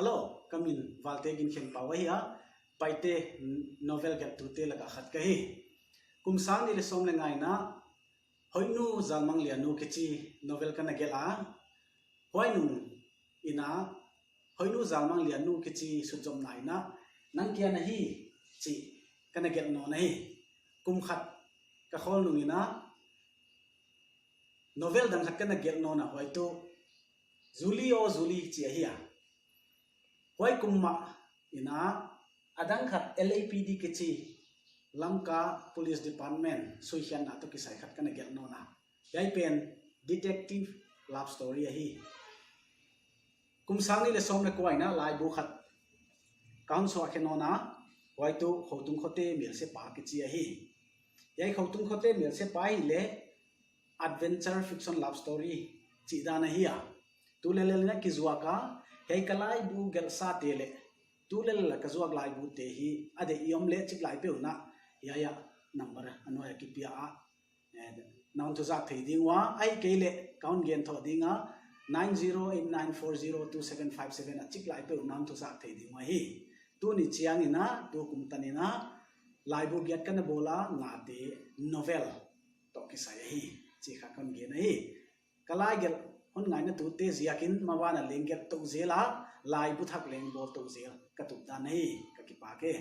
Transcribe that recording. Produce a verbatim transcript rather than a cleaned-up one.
Hello, ka min Valte Ginkhenpau ahi a, Paite novel gelhtute laka khat ka hi. Kum sang nih leh sawm leh nga in a, Hoihnu Zalmang Lianu kichi novel ka na gelh a, huai nung in a, Hoihnu Zalmang Lianu kichi sutzomna in a, Nang kia na hi chih ka na gelh nawn ahi. Kum khat ka khawl nung in a, novel dang khat ka na gelh nawn a, huai tuh Zuli aw Zuli chi ahi a. Huai kum mah in a, a dang khat L A P D kichi, Lamka Police Department suikhiatna toh kisai khat ka na gelh nawn a, hiai pen detective love story ahi. Kum sang nih leh sawm leh kua in a laibu khat ka hon suah khe nawn a, huai tuh Khotungkhote Melse Pa kichi ahi. Hiai Khotungkhote Melse Pa hi leh adventure fiction love story chih dan ahi a. Tu lel lel in a kizuak a, hiai ka laibu gelhsate leh tu lel lel a ka zuak laibute hi a deih i om leh chiklai peuh in a, hiai a number a nuai a kipia a, na hon thuzak thei ding ua, ahihkeileh ka hon gen thou ding a, nine zero eight nine four zero two seven five seven a chiklai peuh na hon thuzak thei ding ua hi. Tuni chiang in a, tukum tan in a, laibu giat ka na bawl a, Ngate novel toh kisai ahi, chih kha ka hon gen ahi. Ka laigelh hon ngainatute ziakin maban a leng gelh tou zel a, laibu thak leng bawl tou zel ka tup dan ahi. Ka kipak e.